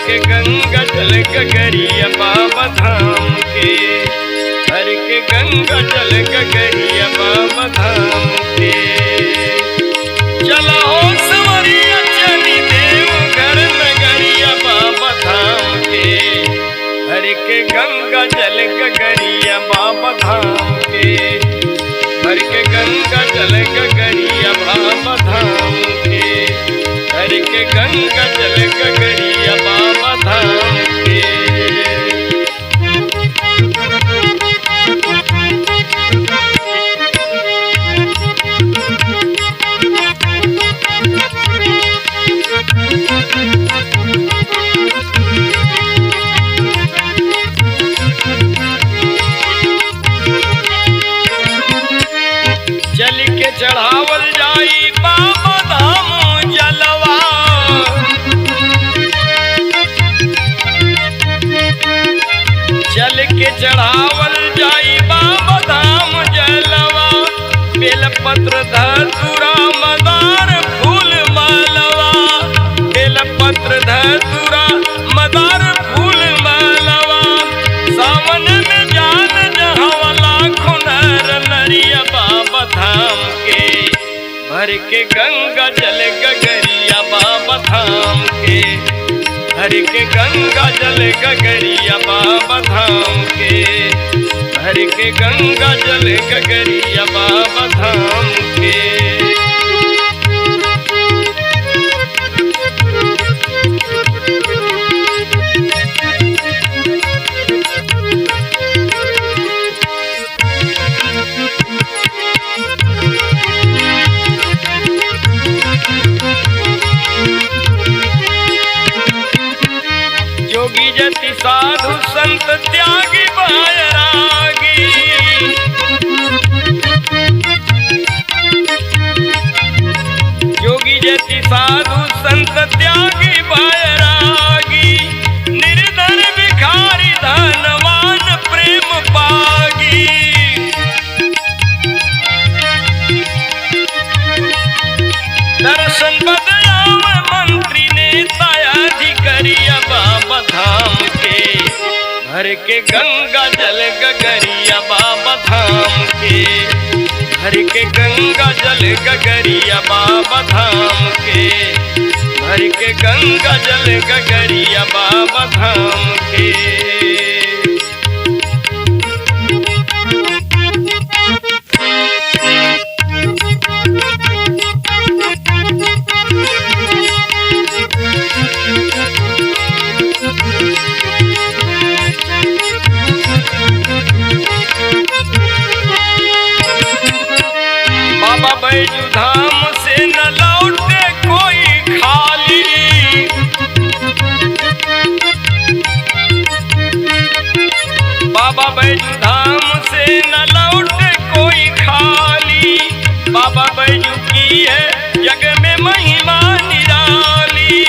के गंगा जल गगरिया बाबा धाम के, भर के गंगा जल गगरिया बाबा धाम के। चला हो सवरिया चली देव घर नगरिया बाबा धाम के, भर के गंगा जल गगरिया बाबा धाम के, भर के गंगा जल गगरिया बाबा धाम के, भर के गंगा जल गगरिया बाबा धाम के। चल के चढ़ावल जाई बाबा धाम जलवा, चल के चढ़ावल जाई बाबा धाम जलवा, बेलपत्र धतूरा मदार फूल मालवा, बेलपत्र धतूरा मदार फूल मालवा। सावन में जान जहाँ लाखों नर नरिया बाबा धाम के, भर के गंगा जल गगरिया बाबा धाम के, भर के गंगा जल गगरिया बाबा धाम के, भर के गंगा जल गगरिया बाबा धाम के। जोगी जति साधु संत त्यागी बैरागी, जोगी जति साधु संत त्यागी बैरागी, निर्धन भिखारी धनवान प्रेम पागी। दर्शन बदलाव मंत्री नेता अधिकरिया बाबा धाम के, भर के गंगा जल गगरिया बाबा धाम के, भर के गंगा जल गगरिया बाबा धाम के, भर के गंगा जल गगरिया बाबा धाम के। बाबा बैजू धाम से न लौटे कोई खाली, बाबा बैजू धाम से न लौटे कोई खाली, बाबा बैजू की है जग में महिमा निराली।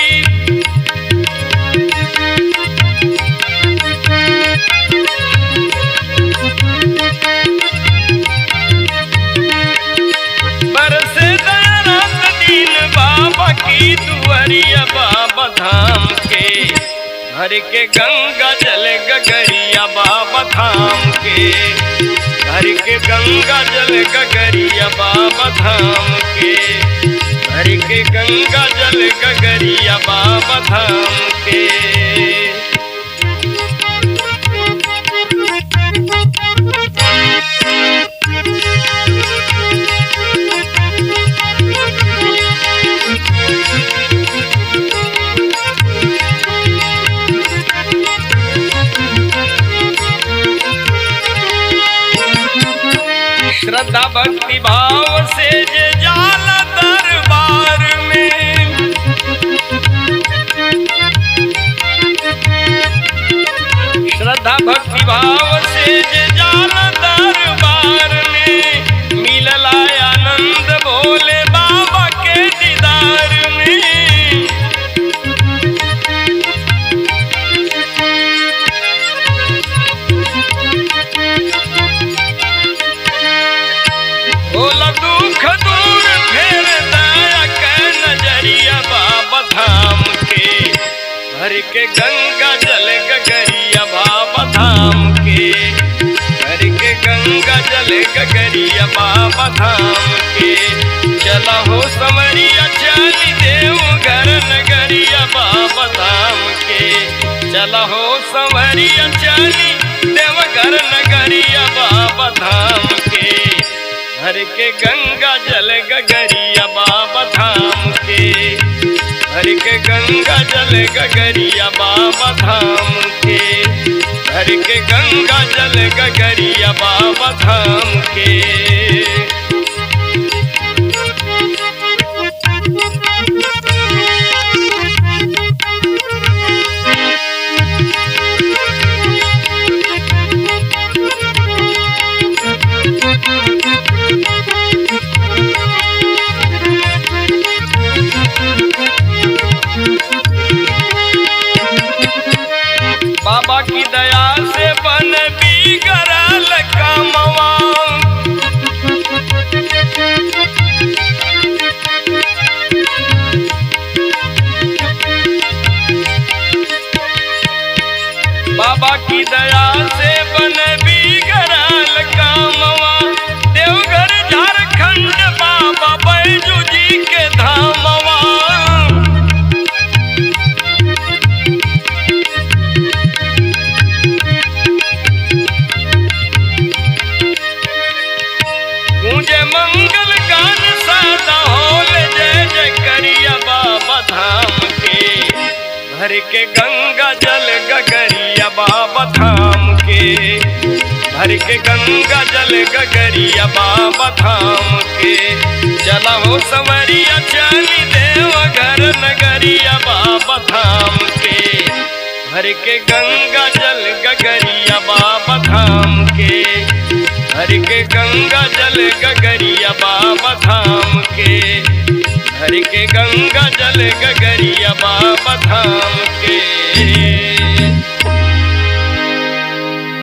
बरसे रात दिन बाबा की दुआरिया बाबा धाम के, भर के गंगा जल गगरिया बाबा धाम के, भर के गंगा जल गगरिया बाबा धाम के, भर के गंगा जल गगरिया बाबा धाम के। श्रद्धा भक्ति भाव से जे जाला दरबार में, श्रद्धा भक्ति भाव से जे जाला दरबार में, मिलला आनंद भोले बाबा के दीदार में। भोला दुख दूर फेर दया के नजरिया बाबा धाम के, भर के गंगा जल गगरिया बाबा धाम के, भर के गंगा जल गगरिया बाबा धाम के। चला हो समरिया चली देव घर नगरिया बाबा धाम के, चला हो समरिया चली देव घर नगरिया बाबा धाम के, भर के गंगा जल गगरिया बाबा धाम के, भर के गंगा जल गगरिया बाबा धाम के, भर के गंगा जल गगरिया बाबा धाम के। बाबा की दया से बन बिगड़ल कामवा, बाबा की दया से बन बिगड़ल कामवा, देवघर झारखंड बाबा बैजू जी के धामवा। गूंजे मंगल गान सादा होल जय जय करिया बाबा धाम के, भर के गंगा जल गगरिया बाबा धाम के, भर के गंगा जल गगरिया बाबा धाम के। चला हो संवरिया चली देव घर नगरिया बाबा धाम के, भर के गंगा जल गगरिया बाबा धाम के, भर के गंगा जल गगरिया बाबा धाम के, भर के गंगा जल गगरिया बाबा धाम के।